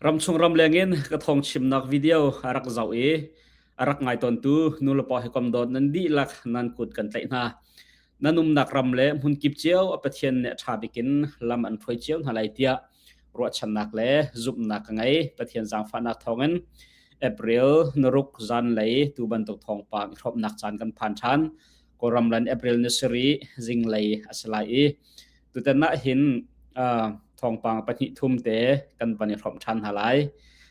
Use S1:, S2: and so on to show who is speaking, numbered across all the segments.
S1: Ramchung ramleng in ka thawng chimnak video a rak zoh i a rak ngai tawntu nulepa he kom dawt nan dihlak nan kut kan tlaih hna. Nan umnak ram le hmunkip cio a Pathian nih a ṭha bik in lam an hruai cio hna lai tiah ruahchannak le zumhnak ka ngei. Pathian zaangfahnak thawngin April naruk zanlei tu bantuk thawngpang i hrawmnak caan kan phan ṭhan. Kawlram lan April ni sarih zinglei a si lai i tutan ah hin thawngpang pahnih thum te kan van i hrawmh ṭhan hna lai.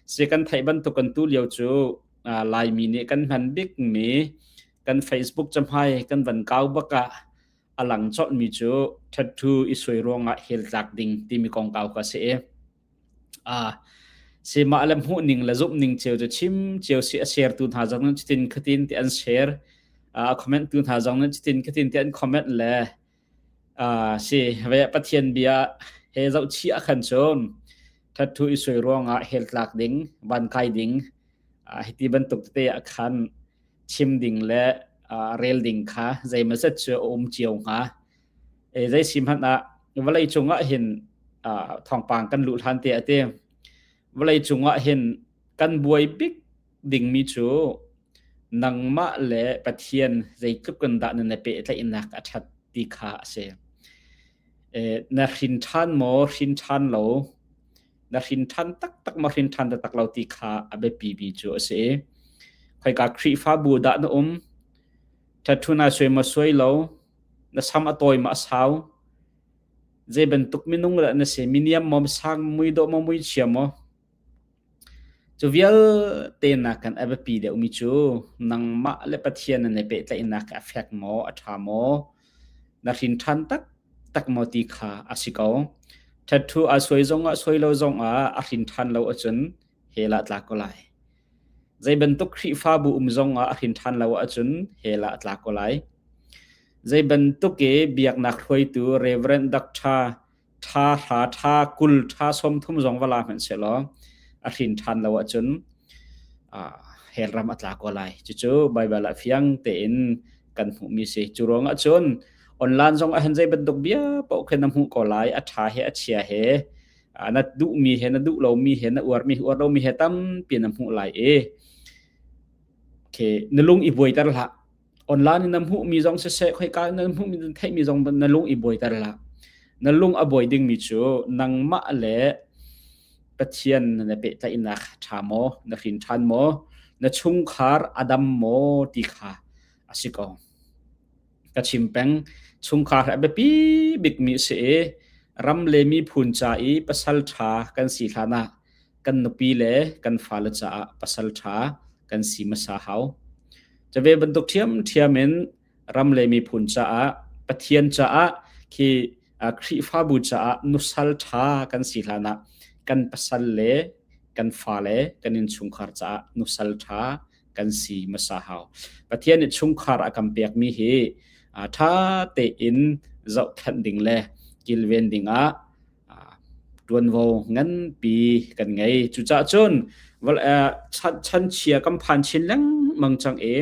S1: Si kan theih bantuk kan tu lio cu Laimi nih kan hman bikmi kan Facebook cahmai kan van kau bak ah a lang colhmi cu tattoo i suai ruangah hel tlak ding timi kongkau kha a si i si mah le hmuh ning le zumh ning cio cu chim cio si a share tu hna zong nih cutin khatin ti an share a comment tu hna zong nih cutin khatin ti an comment le si ve Pathian bia he zoh chih ah khan cun tattoo i suai ruangah hel tlak ding van kai ding hiti bantuk tete ah khan chim ding le rel ding kha zeimawzat cu a um cio hnga. E, zei si hmanh ah vawlei cung ah hin thawngpang kan luh hlan te ate vawlei cung ah hin kan buai bik dingmi cu nangmah le Pathian zeitluk kan dah nan i pehtlaihnak a ṭhat ti kha a si. E, na hrin ṭhan maw hrin ṭhan lo na hrin ṭhan taktak maw hrin ṭhan taktak lo ti kha a biapi mi cu a si. Khoika Khrihfabu dah na um? Ṭhatṭhu naa suai maw suai lo? Na sam a tawi maw a sau? Zei bantuk minung dah na si? Miniam maw sang muidawh maw muichia maw? Cu vialte nakin a biapi deuhmi cu nangmah le Pathian nan i pehtlaihnak a fek maw, a ṭha maw, na hrin ṭhan taktak maw ti kha a si ko. Ṭhatṭhu aa suai zongah suai lo zongah a hrin ṭhan lo ahcun hell ah tla ko lai. Zei bantuk Khrihfabu um zongah a hrin ṭhan lo ahcun hell ah a tla ko lai. Zei bantuk i biaknak hruaitu Reverend Dr. Ṭha hra ṭha 20 ṭha 30 zong va la hmanh sehlaw a hrin ṭhan lo ahcun hell ram a tla ko lai. Cucu Baibal ah fiang tein kan hmuhmi si. Cu ruangah cun online zong ah hin zei bantuk bia paoh khi na hmuh ko lai. A ṭha he a chia he na duhmi he na duh lomi he na uarmi he uar lomi he tampi na hmuh lai i okay, na lung i buaiter hlah. Online in na hmuhmi zong siseh, khoika na hmuhmi na theihmi zong na lung i buaiter hlah. Na lung a buai dingmi cu nangmah le Pathian na pehtlaihnak ṭha maw, na hrin ṭhan maw, na chungkhar a dam maw ti kha a si ko. Ka chim peng, chungkhar a biapi bikmi a si i ram le miphun ca i pasal ṭha kan si hlan ah kan nupi le kan fale caah pasal ṭha kan si hmasa hau. Cave bantuk ṭhiamṭhiam in ram le miphun caah Pathian caah khi Khrihfabu caah nusal ṭha kan si hlan ah kan pasal le kan fale kan innchungkhar caah nusal ṭha kan si hmasa hau. Pathian nih chungkhar a kan pekmi hi ṭha tein zohkhenh ding le kilven dingah ṭuanvo nganpi kan ngei. Cucaah cun chan chia kan phan chin lengmang cang i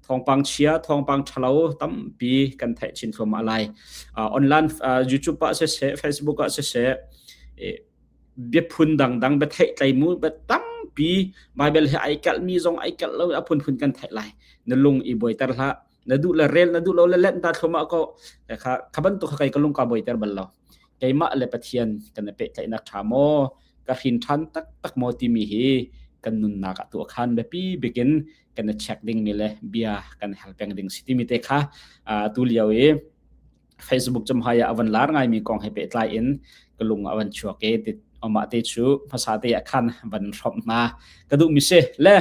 S1: thawngpang chia, thawngpang ṭhalo tampi kan theih chin thluahmah lai. Online YouTube ah siseh, Facebook ah siseh, biaphun dangdang biatheihtlei mu bia tampi Bible he ai kalhmi zong ai kalh lo a phunphun kan theih lai. Na lung i buaiter hlah. Na duh le rel, na duh lo le lenh ta thluahmah ko. Kha kha bantuk kha kei ka lung ka buaiter bal lo. Keimah le Pathian kan i pehtlaihnak ṭha maw, ka hrin ṭhan taktak maw timi hi kan nunnak ah tuah khan biapi bikin kan i check dingmi le bia kan hal peng ding si timi te kha tu lio i Facebook camhai ah a van lar ngaimi kong he pehtlai in ka lung a van chuak i amah te cu hmasa te ah khan van hrawmh hna ka duhmi si le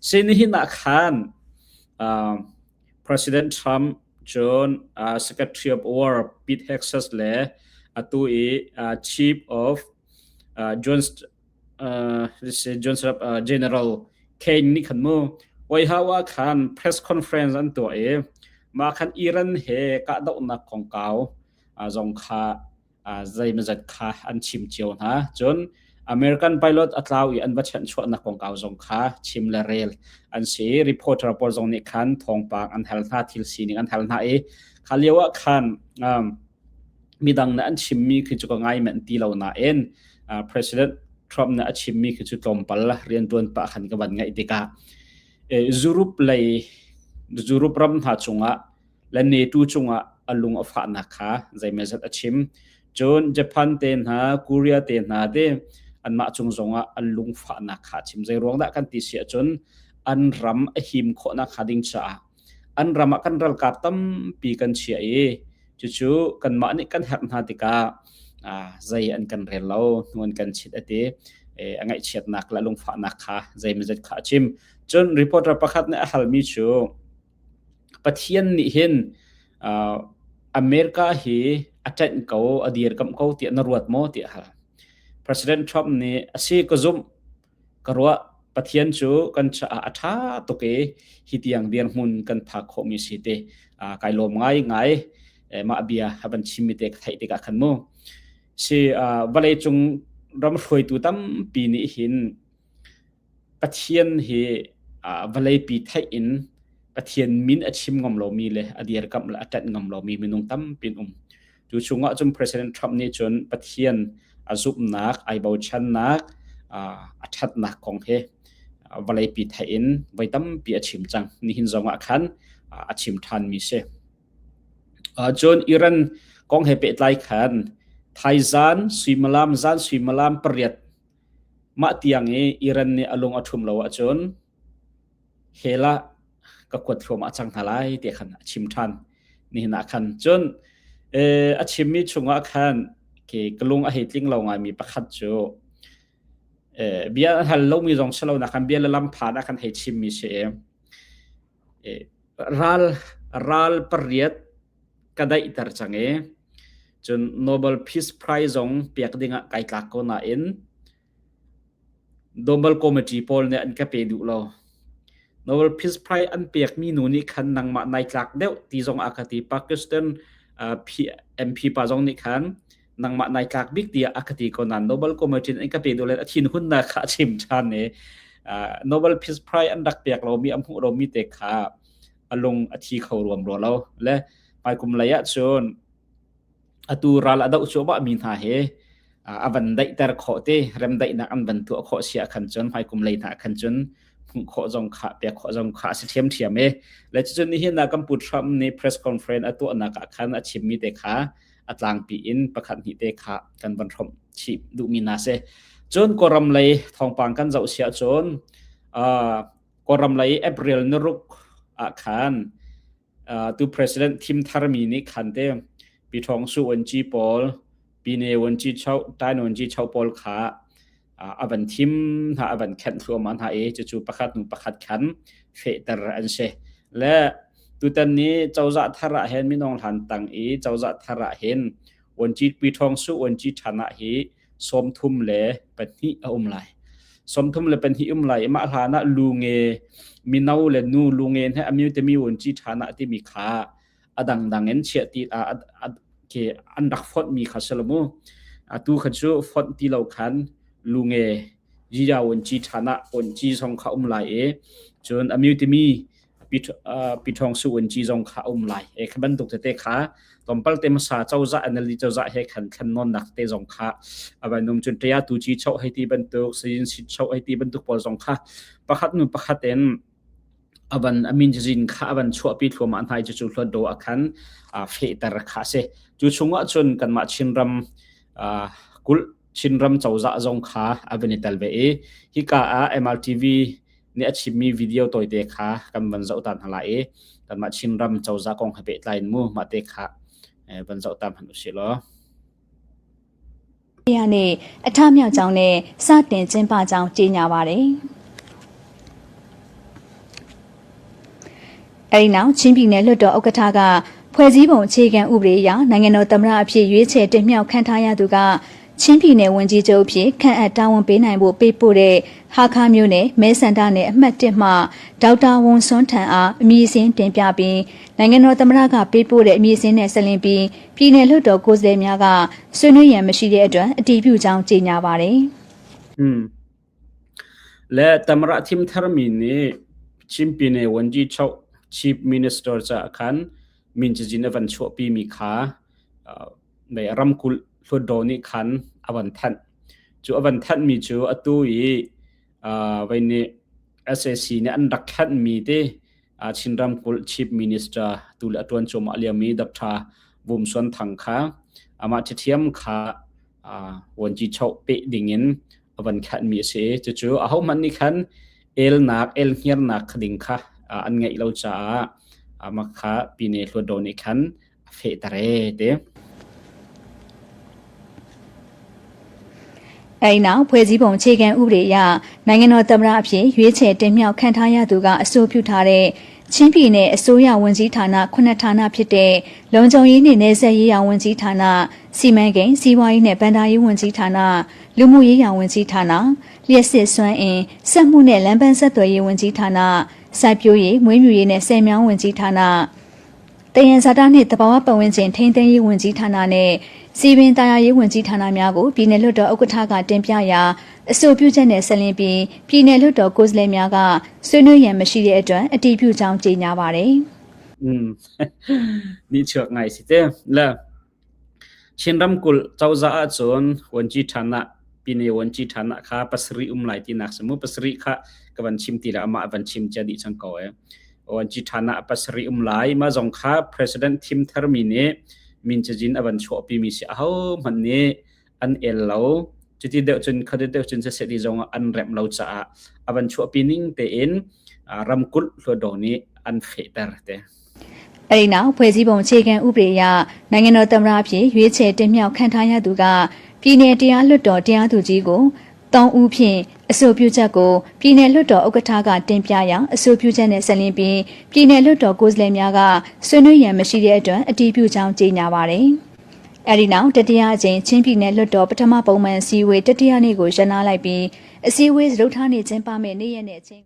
S1: si nihin ah khan President Trump cun Secretary of War Pete Hegseth le atu i Chief of Johnson General Kane nih khan mu White House ah khan press conference an tuah i mah khan Iran he kahdohnak kongkau zong kha zeimawzat kha an chim cio hna. Cun American pilot a tlau i an va chanhchuahnak kongkau zong kha chim le rel an si. Reporter pawl zong nih khan thawngpang an hal hna, thil sining an hal hna i kha lio ah khan midang nih an chimmi khi cu ka ngai manh ti lo nain President Trump nih a chimmi khi cu tlawmpal rianṭuan pah khan ka van ngaih tikah Europe lei Europe ram hna cungah le NATO cungah a lung a fahnak kha zeimawzat a chim. Cun Japan te hna, Korea te hna te anmah cung zongah an lungfahnak kha a chim. Zei ruang dah kan ti si ahcun an ram a him khawhnak hnga ding caah an ram ah kan ralkap tampi kan chiah i cucu kanmah nih kan herh hna tikah zei an kan rel lo, hnu an kan chit a ti. A ngaihchiatnak le lungfahnak kha zeimawzat kha a chim. Cun reporter pakhat nih a halmi cu Pathian nih hin America hi a ṭanh ko, a dirkamh ko tiah na ruat maw tiah a hal. President Trump nih a si ka zumh, ka ruah Pathian cu kan caah a ṭha tuk i hi tiang dirhmun kan phak khawhmi si ti kai lawm ngaingai. Mah bia a van chimmi te ka theih tikah khan mu. Si vawleicung ram hruaitu tampi nih hin Pathian hi vawleipi theih in Pathian min a chim ngam lomi le a dirkamh le a ṭanh ngam lomi minung tampi an um. Cu chungah cun President Trump nih cun Pathian a zumhnak, ai bochannak, a ṭhatnak kong hi vawleipi theih in voi tampi a chim cang. Nihin zongah khan a chim ṭhanmi si. Cun Iran kong he pehtlai khan thaizan suimilam zan suimilam pariat Mah tiang i Iran nih a lung a ṭhum lo ahcun hell ah ka kuat thluahmah cang hna lai ti khan a chim ṭhan. Nihin ah khan cun a chimmi chungah khan khi ka lung a hei tling lo ngaimi pakhat cu bia a hal lomi zong si lo nak khan bia le lam phan ah khan hei chimmi si i ral ral pariat ka daihter cang i cun Nobel Peace Prize zong pek dingah kai tlak ko nain Nobel Committee pawl nih an ka pe duh lo. Nobel Peace Prize an pekmi nu nih khan nangmah nai tlak deuh ti zong a ka ti. Pakistan MP pa zong nih khan nangmah nai tlak bik tiah a ka ti ko nain Nobel Committee an ka pe duh le a thinhunnak kha a chim ṭhan i Nobel Peace Prize an rak pek lomi a hmuh lomi te kha a lung a thi kho ruam rua lo le hmaikum lei ah cun atu ral a doh cuahmah mi hna hi a van daihter khawh te remdaihnak an van tuah khawh si ah khan cun hmaikum lei hna khan cun hmuh khawh zong kha pek khawh zong kha a si ṭhiamṭhiam e le cucun nihin ah kan pu Trump nih press conference a tuahnak ah khan a chimmi te kha a tlangpi in pakhat hnih te kha kan van hrawmh chih duhmi na si cun kawlram lei thawngpang kan zoh siah cun Kawlram lei April ni ruk ah khan tu president thim tharmi nih khan te Pi Thawng Su Wanci pawl Pine Wanci Chau Tain Wanci Chau pawl kha a van thim hna a van khenh thluahmah hna i cucu pakhat hnu pakhat khan fehter an si le tutan ni cozah thar ah hin minung hlan tang i cozah thar ah hin Wanci Pi Thawng Su Wanci ṭhan ah hi 32 a um lai. 32 um lai i mah hlan ah lu nge mino le nu lu nge he amiu temi un chi ṭhan ah timi kha a dangdang in chiah ti a ke an rak fonh mi kha salamu atu kha cu fonh ti lo khan lu nge jia un chi ṭhan ah on chi zong kha um lai i cun amiu timi Piṭhawng Su Wun Ci zong kha a um lai. E kha bantuk tete kha tlawmpal te hmasa cozah NLD cozah he khan thlennawnnak te zong kha a van um cun ṭia tu ci choh hei ti bantuk sayin sit choh hei ti bantuk pawl zong kha pakhat nu pakhat in avan amin cazin kha avan chuahpi thluahmah hna i cucu hluat ah khan fehter kha a si. Cu chungah cun kanmah Chinram kulh Chinram cozah zong kha a van i tel ve i hika ah MRTV nih a chimmi video tawite kha kan van zoh ta hna lai i kanmah Chinram cozah kong he pehtlai in mu mah te kha van zoh ta hmanh usih law.
S2: ရနဲ့အထမြောက်ကြောင်းနဲ့စတင်ကျင်းပကြောင်းကြေညာပါတယ်။အဲဒီနောက်ချင်းပြည်နယ်လွှတ်တော်ဥက္ကဋ္ဌကဖွဲ့စည်းပုံအခြေခံဥပဒေအရနိုင်ငံတော်သမ္မတအဖြစ်ရွေးချယ်တင်မြှောက်ခံထားရသူကချင်းပြည်နယ်ဝန်ကြီးချုပ်အဖြစ်ခန့်အပ်တာဝန်ပေးနိုင်ဖို့ပေးပို့တဲ့ဟာခါမြို့နယ်မဲဆန္ဒနယ်အမှတ်1မှဒေါက်တာဝွန်စွန်းထံအားအမည်စင်းတင်ပြပြီးနိုင်ငံတော်သမ္မတကပေးပို့တဲ့အမည်စင်းနဲ့ဆက်လင်းပြီးပြည်နယ်လွှတ်တော်ကိုယ်စားလှယ်များကဆွေးနွေးရန်မရှိတဲ့အတွက်အတည်ပြုကြောင်းကြေညာပါတယ်
S1: ။อืม Le Tamra thim tharmi nih Chin Pyine Wanci Chief Minister caah khan min cazin a van chuahpimi kha ramkulh Hlutdaw nih khan a van thanh. Cu a van thanhmi cu atu i vei nih SAC nih an rak thanhmi te Chin ramkulh Chief Minister tu le a ṭuan cuahmah liomi Dr. Vum Suan Thang kha amah ṭhiṭhiam kha vuanci choh peh dingin a van khanhmi a si. Cucu ahohmanh nih khan elnak, elhngiarnak kha ding kha an ngeih lo caah amah kha Pine Hluatdaw nih khan a fehter ee ti.
S2: အဲဒီနောက်ဖွဲ့စည်းပုံအခြေခံဥပဒေအရနိုင်ငံတော်သမ္မတအဖြစ်ရွေးချယ်တင်မြှောက်ခံထားရသူကအဆိုပြုထားတဲ့ချင်းပြည်နယ်အစိုးရဝန်ကြီးဌာနခုနှစ်ဌာနဖြစ်တဲ့လုံခြုံရေးနှင့်နယ်စပ်ရေးရာဝန်ကြီးဌာနစီမံကိန်းစီးပွားရေးနှင့်ဘဏ္ဍာရေးဝန်ကြီးဌာနလူမှုရေးရာဝန်ကြီးဌာနလျှက်စစ်စွမ်းအင်စက်မှုနှင့်လမ်းပန်းဆက်သွယ်ရေးဝန်ကြီးဌာနစိုက်ပျိုးရေးမွေးမြူရေးနှင့်ဆယ်မြောင်းဝန်ကြီးဌာန တယံဇာတနှင့်တဘာဝပတ်ဝန်းကျင်ထိန်းသိမ်းရေးဝန်ကြီးဌာနနဲ့စီပင်တာယာရေးဝန်ကြီးဌာနများကိုပြည်내လွှတ်တော်ဥက္ကဋ္ဌကတင်ပြရာအဆိုပြုချက်နဲ့ဆက်လင်းပြီးပြည်내လွှတ်တော်ကိုယ်စားလှယ်များကဆွေးနွေးရန်မရှိတဲ့အတွက်အတည်ပြုကြောင်းကြေညာပါတယ်
S1: ။อืมนี่เชือกไงสิเต้แล้ว Chin ramkulh cozah ahcun vuanci ṭhan ah pine vuanci ṭhan ah kha pasarih um lai tinak si mu. Pasarih kha ka van chim ti le amah a van chim cia dih cang ko ee. Vuanci ṭhan ah pasarih um lai. Mah zong kha president thim tharmi nih min cazin a van chuahpimi si. Ahohmanh nih an el lo. Cuti deuh cun khati deuh cun siseh ti zong an remh lo caah a van chuahpi ning tein ramkulh hluatdaw nih an fehter te.
S2: အဲဒီနောက်ဖွဲ့စည်းပုံအခြေခံဥပဒေအရနိုင်ငံတော်သမ္မတအဖြစ်ရွေးချယ်တင်မြှောက်ခံထားရသူကပြည်내တရားလွှတ်တော်တရားသူကြီးကို၃ဦးဖြင့်အဆိုပြုချက်ကိုပြည်내လွှတ်တော်ဥက္ကဋ္ဌကတင်ပြရာအဆိုပြုချက်နဲ့ဆက်လင်းပြီးပြည်내လွှတ်တော်ကိုယ်စားလှယ်များကဆွေးနွေးရန်မရှိတဲ့အတွက်အတည်ပြုကြောင်းကြေညာပါတယ်။အဲဒီနောက်တတိယအကြိမ်ချင်းပြည်နယ်လွှတ်တော်ပထမပုံမှန်အစည်းအဝေးတတိယနေ့ကိုရပ်နားလိုက်ပြီးအစည်းအဝေးစတုတ္ထနေ့ကျင်းပမယ့်နေ့ရက်နဲ့အချိန်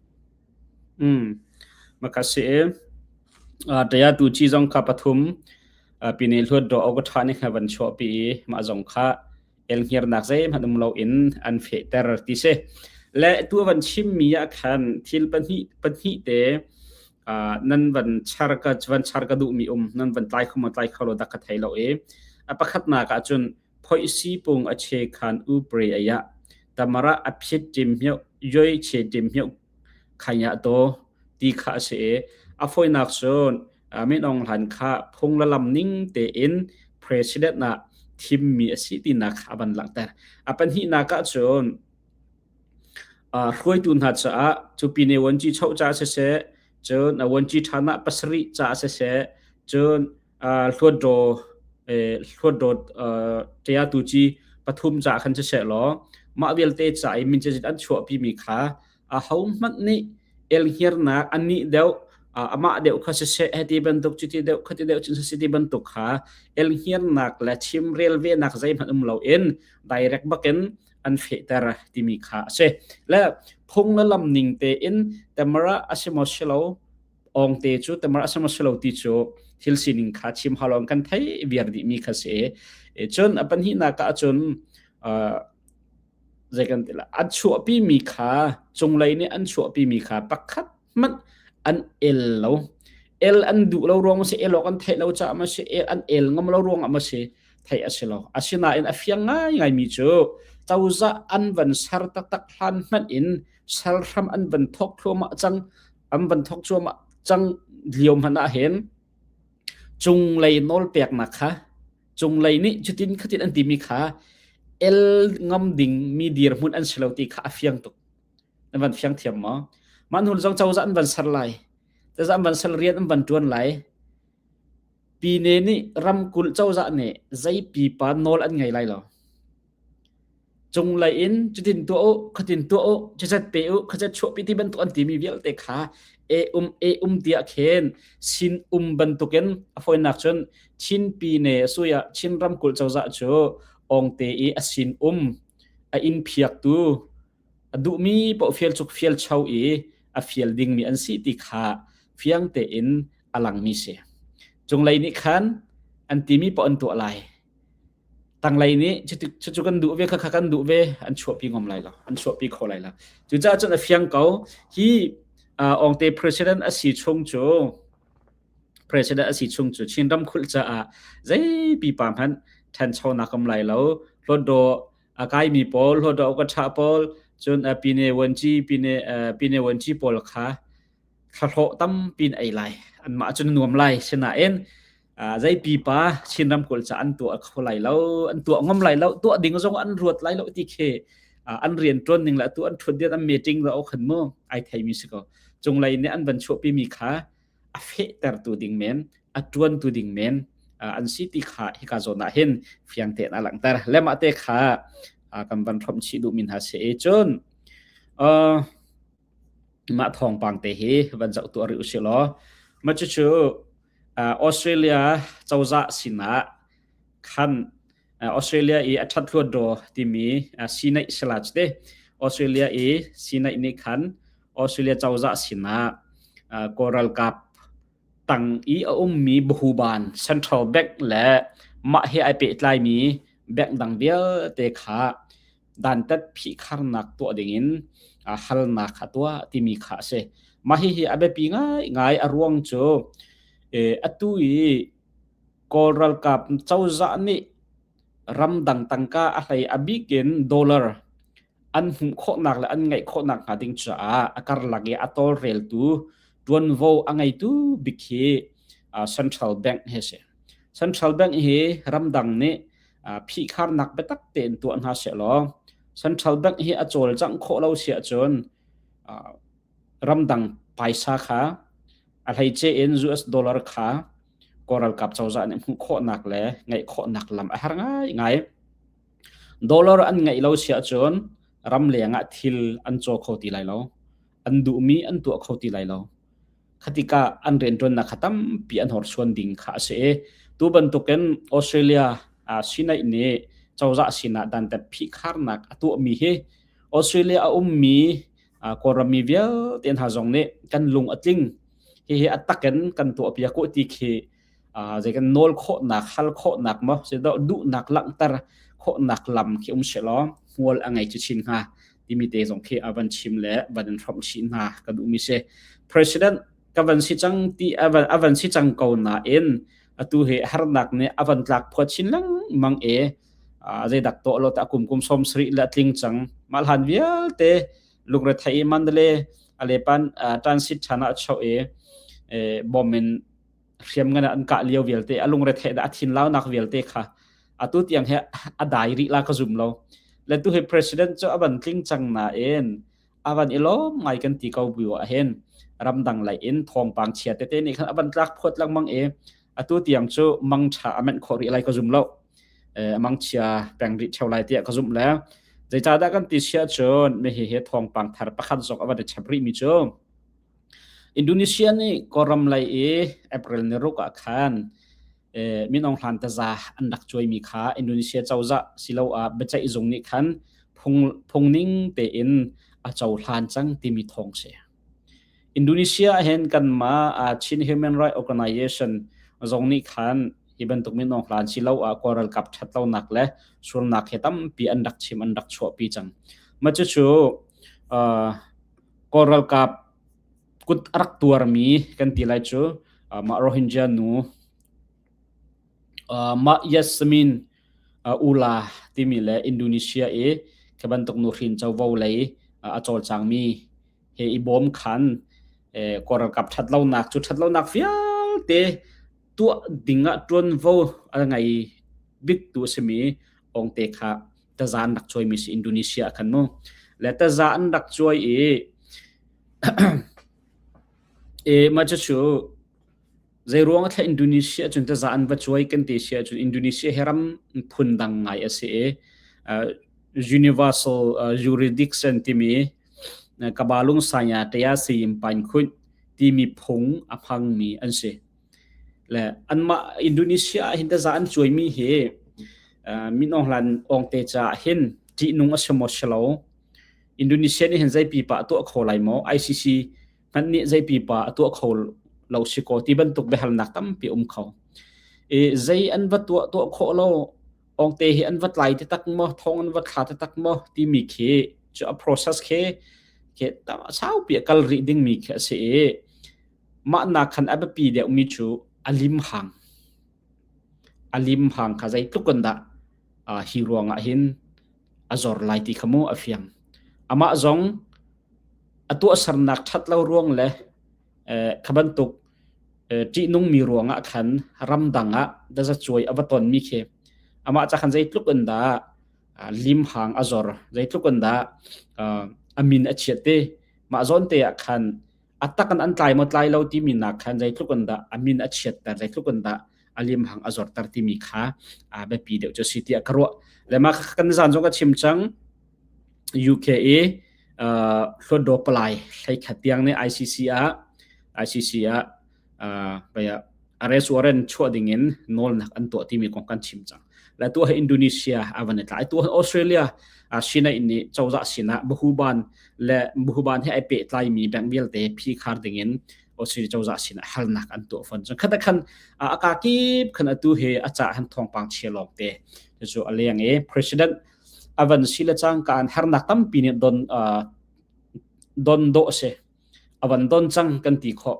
S1: Mm. Makasi e. Taya tu chi zong kha pathum pine hluat do oga tha ni kha van chuah pi i mah zong kha el hngir nak zei hmanh um lo in an fehter ti si. Le tu van chim mi ah khan thil pahnih pahnih te nan van char ka van char ka duh mi um nan van tlai kho ma tlai kho lo dak ka thei lo e. A pakhat nak ah cun Phoihsi pung a che khan u pre aya tamara a phit tim hmioh yoi che tim hmioh khanya to ti kha a si i a fawinak cun Min Aung Hlaing kha phung le lam ning tein president ah thimmi a si tinak kha a van langhter. A pahnihnak ah cun hruaitu hna caah cu pine vuanci choh caah siseh, cun vuanci ṭhan ah pasarih caah siseh, cun hluatdaw hluatdaw ṭiatu ci pathum caah khan siseh law mah vialte ca i min cazin an chuahpimi kha ahohmanh nih elhngirnak anih deuh amah deuh kha siseh heti bantuk cuti deuh khati deuh cun siseh ti bantuk kha elhngirnak le chimrel venak zeihmanh um loin direct bakin an fehter timi kha a si. Le phung le lam ning tein temara a si maw si lo awngte cu tamar a si maw si lo ti cu thil sining kha chim halong kan thei viar dih mi kha si e cun a pahnihnak ah cun zei kan ti la an chuahpi mi kha cunglei nih an chuahpi mi kha pakhat hmanh an el lo el an duh lo ruang si el awk an theih lo caah ma si el an el ngam lo ruang ah ma si theih a si lo asinain a fiang ngai ngai mi cu cozah an van ser taktak hlan hmanh in sal hram an van thok thluahmah cang an van thok cuahmah cang lio hmanh ah hin cunglei nawlpeknak kha cunglei nih cutin khatin an timi kha el ngam ding mi dirhmun an si lo ti kha a fiang tuk nan van fiang thiam maw mah hnu zong cozah an van ser lai cozah an van ser rian an van tuan lai pine nih ramkulh cozah nih zei pipa nawl an ngei lai lo Cunglei in cutin tuah u, khatin tuah u, cizat pe u, khazat chuahpi ti bantuk an timi vialte kha e um e um tiah khin sin um bantukin a fawinak cun Chin pine suya Chin ramkulh cozah cu ongte i a sin um a inn phiaktu a duhmi paoh fial cuk fial cho i a fial dingmi an si ti kha fiang tein a langmi si. Cunglei nih khan an timi paoh an tuah lai. Tanglei nih cucu kan duh ve khakha kan duh ve an chuahpi ngam lai lo an chuahpi kho lai lo cucaah cun a fiang ko hi Ongte president a si chung cu president a si chung cu Chin ramkulh caah zei pipa hmanh ṭhanchonak um lai lo Hlawtdaw A kaimi pawl hluttaw upa pawl cun pine vuanci pine pine vuanci pawl kha thlahlawh tampi in ei lai. Anmah cun nuam lai. Sinain zei pipa Chin ramkulh ca an tuah kho lai lo, an tuah ngam lai lo, tuah ding zong an ruat lai lo ti khi an rian ṭuan ning le atu an ṭhut an meeting lo khan mu ai theimi si ko. Cunglei nih an van chuahpi mi kha a fehtertu ding men, a ṭuantu ding men an si ti kha hika zawn ah hin fiang tein a langhter. Le mah te kha kan van hrawmh chih duhmi hna si i cun mah thawngpang te hi van zoh tuah rih usih law mah cucu Australia cozah sinah khan Australia i a ṭhat hluat daw timi sinaih sila te Australia i sinaih nih khan Australia cozah sinah Kawl ralkap tang i a ummi Bahuban Central Bank le mah he ai pehtlaimi bank dang vialte kha dantat phihkharnak tuah dingin halnak a tuah timi kha a si. Mah hihi a biapi ngaingai a ruang cu atu i Kawl ralkap cozah nih ramdang tangka a hlei a bik in dollar an hmuh khawhnak le an ngeih khawhnak hnga ding caah a karlak i a tawlreltu ṭuanvo a ngeitu bik hi Central Bank hi a si. Central Bank hi ramdang nih phihkharnak biatak tein tuah hna sehlaw Central Bank hi a cawlcangh khawh lo si ahcun ramdang paisa kha a hleice in US dollar kha Kawl ralkap cozah nih hmuh khawhnak le ngeih khawhnak lam a har ngaingai. Dollar an ngeih lo si ahcun ramleng ah thil an caw kho ti lai lo. An duhmi an tuah kho ti lai lo. Khatikah an rianṭuannak kha tampi an horsuan ding kha a si i tu bantukin Australia Sinaih nih cozah sinah dantat phihkharnak a tuahmi hi Australia a ummi Kawlram mi vialte hna zong nih kan lung a tling. Hihi a takin kan tuahpiak u ti khi zei kan nawl khawhnak, hal khawhnak maw duhnak langhter khawhnak lam khi um sehlaw hmual a ngei chin hnga timi te zong khi a van chim le van in hrawmh chih hna ka duhmi si. President ka van si cang ti a van si cang ko nain atu hi harnak nih a van tlak phuat chin lengmang i zeidak tuah lo ta kum kum 70 le tling cang mah hlan vialte lungrethei Mandalay alepan transit ṭhan ah cho i bom in hriam ngan an kah lio vialte a lungrethei da a thin launak vialte kha atu tiang he a dai rih la ka zum lo le tu hi president cu a van tling cang nain a van i lawm ngai kan ti ko bu ah hin ramdang lei in thawngpang chia tete nih khan a van tlak phuat lengmang i atu tiang cu mang ṭha a menh khawh rih lai ka zum lo mang chia peng rih theo lai tiah ka zumh le zeicahdah kan ti sia cun mi hi hi thawngpang thar pakhat zong a van i chap rih mi cu Indonesia nih Kawlram lei i April ni ruk ah khan Min Aung Hlaing taza an rak cuaimi kha Indonesia cozah siloah biaceih zung nih khan phung phungning tein a cohlan cang timi thawng si. Indonesia hin kanmah Chin Human Rights Organization zong nih khan hi bantuk Min Aung Hlaing siloah Kawl ralkap ṭhatlonak le sualnak hi tampi an rak chim an rak chuahpi cang. Mah cucu Kawl ralkap kut a rak tuarmi kan ti lai cu mah Rohingya nu mah Yasmin Ula timi le Indonesia i khi bantuk nuhrin covo lei a cawlcangmi he i bawm khan Kawl ralkap ṭhatlonak cu ṭhatlonak vialte tuah ding ah ṭuanvo a ngei biktu a simi Ongte kha taza an rak cuaimi si Indonesia ah khan mu. Le taza an rak cuai i e mah cucu zeiruang ah thla Indonesia cun taza an va cuai kan ti si ahcun Indonesia hi ram phun dang ngai a si i universal jurisdiction timi kabalung saya tea sim pan khunh timi phung a hmangmi an si. Le anmah Indonesia ah hin taza an cuaimi hi Min Aung Hlaing Awngte caah hin ṭihnung a si maw si lo. Indonesia nih hin zei pipa a tuah kho lai maw? ICC hmanh nih zei pipa a tuah kho lo si kaw ti bantuk biahalnak tampi um kho. I zei an va tuah tuah khawh lo Awngte hi an va tlai te tak maw thong an va thla te tak maw timi khi cu a process khi khi saupi a kal rih dingmi khi a si i Mah nak khan a biapi deuhmi cu a limhang. A limhang kha zeitluk in dah hi ruangah hin a zor lai ti kha mu a fiang. Amah zong a tuahsernak ṭhat lo ruang le kha bantuk ṭihnungmi ruangah khan ramdang ah tazacuai a va tonmi khi amah ca khan zeitluk in dah limhang a zor, zeitluk in dah a min a chiat ti mah zawn te ah khan a tak in an tlai maw tlai lo timi nak khan zeitluk in dah a min a chiatter, zeitluk in dah a limhang a zorter timi kha a biapi deuh cu si tiah ka ruah. Le mah kan zan zong ka chim cang UK i Hluatdaw palai 11 tiang nih ICC ah ICC ah arrest warrant chuah ding in nawlnak an tuah timi kong kan chim cang. Le tu hi Indonesia a van i tlai. Tu Australia sinai nih cozah sinah buhuban le buhuban he ai pehtlaimi bank vialte phi khar ding in Australia cozah sinah halnak an tuah fon. Cun khat khan a ka kip khan atu he a cah han thawngpang chia lawng te. Cu a leng i president a van si le cangka in harnak tampi nih don don dawh a si. A van don cang kan ti khawh.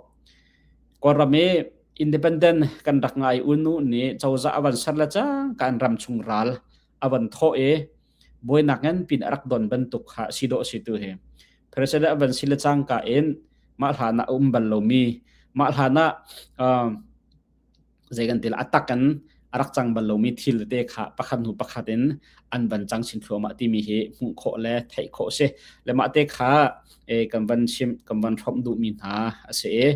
S1: Kawlram i independent kan rak ngai unu nih cozah a van ser le cangka in ramchung ral a van thawh i buainak nganpi in a rak don bantuk kha si dawh si tu hi. President a van si le cangka in mah hlan ah a um bal lomi mah hlan ah zei kan ti a tak in a rak cang bal lomi thil tete kha pakhat hnu pakhat in an van cang chin thluahmah timi hi hmuh khawh le theih khawh si le mah te kha kan van chim kan van hrawmh duhmi hna a si i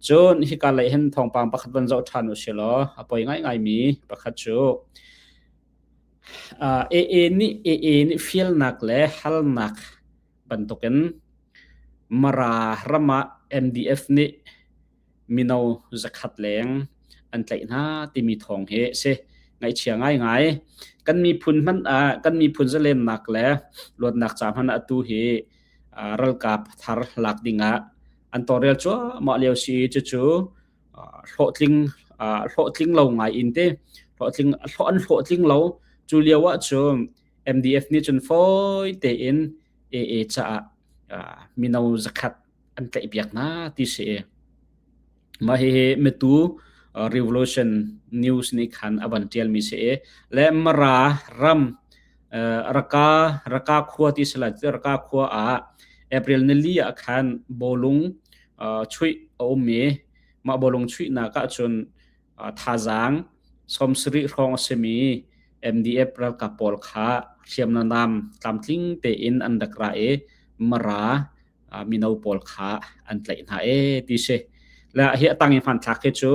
S1: cun hika lei hin thawngpang pakhat van zoh ṭhan u si law a poi ngaingaimi pakhat cu AA nih AA nih fialnak le halnak bantukin Mara ram ah MDF nih mino 100 leng an tlaih hna timi thawng hi si. Ngaihchia ngaingai. Kan miphun hmanh ah kan miphun zalennak le luatnak ca hmanh ah atu hi ralkap thar lak dingah an tawlrel cuahmah lio si i cucu hlawhtling hlawhtling lo ngai in te hlawhtling an hlawhtling lo cu lio ah cun MDF nih cun fawi tein AA caah mino 100 an tlaihpiak hna ti si. Mah hihi mitu Revolution News nih khan a van ṭialmi si i le Mara ram Raka Raka khua ti si lai Raka khua ah April nili ah khan bawlung chuih a um i mah bawlung chuihnak ah cun thazaang 70 hrawng a simi MDF ralkap pawl kha hriamnam tlamtling tein an rak ra i Mara mino pawl kha an tlaih hna e ti si. Le hi a tang i hmanthlak hi cu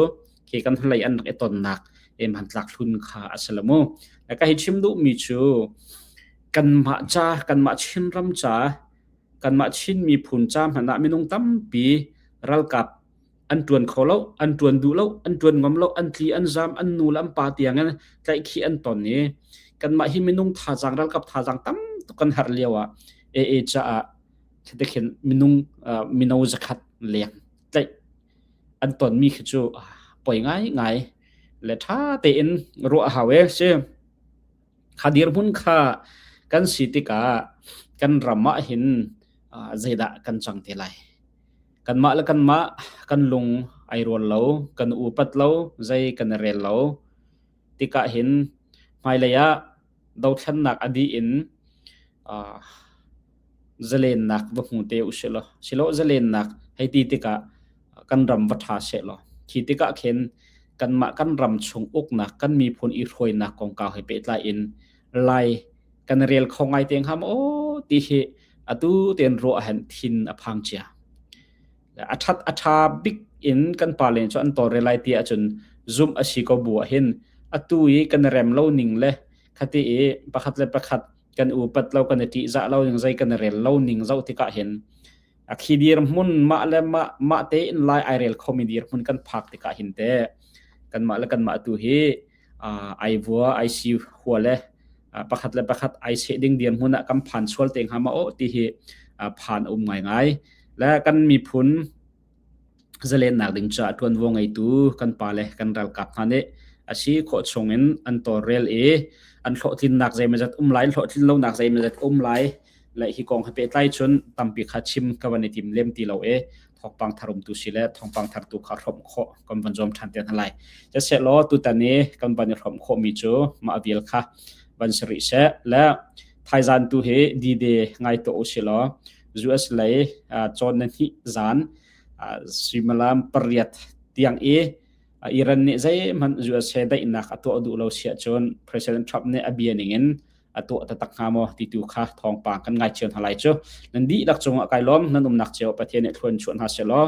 S1: khi kan hlei an rak i tonnak e hmanthlak hlun kha a si lo mu. Le ka hi chim duhmi cu kanmah ca kanmah Chinram ca kanmah Chin miphun ca hmanh ah minung tampi ralkap an ṭuan kho lo, an ṭuan duh lo, an ṭuan ngam lo, an tli, an zam, an nu le an pa tiang in tlaihkhih an ton i kanmah hi minung thazaang ralkap thazaang tam tuk kan herh lio ah AA caah khin minung mino 100 leng tlaih an tonmi khi cu poi ngai ngai le ṭha tein ruah hau e si. Kha dirhmun kha kan si tikah kan ram ah hin zeidah kan cang te lai. Kanmah le kanmah kan lung ai rual lo, kan upat lo, zei kan i rel lo tikah hin hmailei ah dothlennak a dih in zalennak va hmu te usih law, silo zalennak hei ti tikah kan ram va ṭha sehlaw khi tikah khin kanmah kan ram chung uknak kan miphun i hruainak kongkau he pehtlai in Lai kan rel kho ngai te hnga maw ti hi atu tein ruah hen thin a phang cia. A ṭhat a ṭha bik in kan pa len cu an tawlrel lai ti ahcun zumh a si ko bu ah hin atu i kan rem lo ning le khati i pakhat le pakhat kan upat lo kan i ṭihzah lo ning zei kan i rel lo ning zoh tikah hin a khi dirhmun mah le mah mah tein lai ai rel khomi dirhmun kan phak tikah hin te kanmah le kanmah tu hi ai vua ai si hua le pakhat le pakhat ai seh ding dirhmun ah kan phan sual te hnga ma aw ti hi phan a um ngaingai le kan miphun zalennak ding caah ṭuanvo ngeitu kan pale kan ralkap hna nih a si khawh chungin an tawlrel i an hlawhtlinnak zeimawzat um lai hlawhtlin lonak zeimawzat um lai le hi kong he pehtlai cun tampi kha chim ka van i tim lem ti lo i thawngpang thar um tu si le thawngpang thar tu kha hrawmh khawh kan van zuam ṭhan te hna lai. Siseh tutan i kan van i hrawmh khawhmi cu mah vial kha van si rih seh le. Thaizan tu hi D-Day ngai tuah usih law US lei cawn na hnih zan suimilam 8 tiang i Iran nih zeihmanh US he daihnak a tuah duh lo si ahcun President Trump nih a bia ning in a tuah taktak hnga maw ti tu kha thawngpang kan ngai cio hna lai cu. Nan dihlak cungah kai lawm, nan umnak cio Pathian nih thluan chuah hna seh law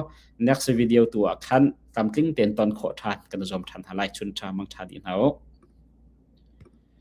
S1: next video tu ah khan tlamtling tein ton khawh ṭhan kan zuam ṭhan hna lai. Chun ṭha mang ṭha dih hna u.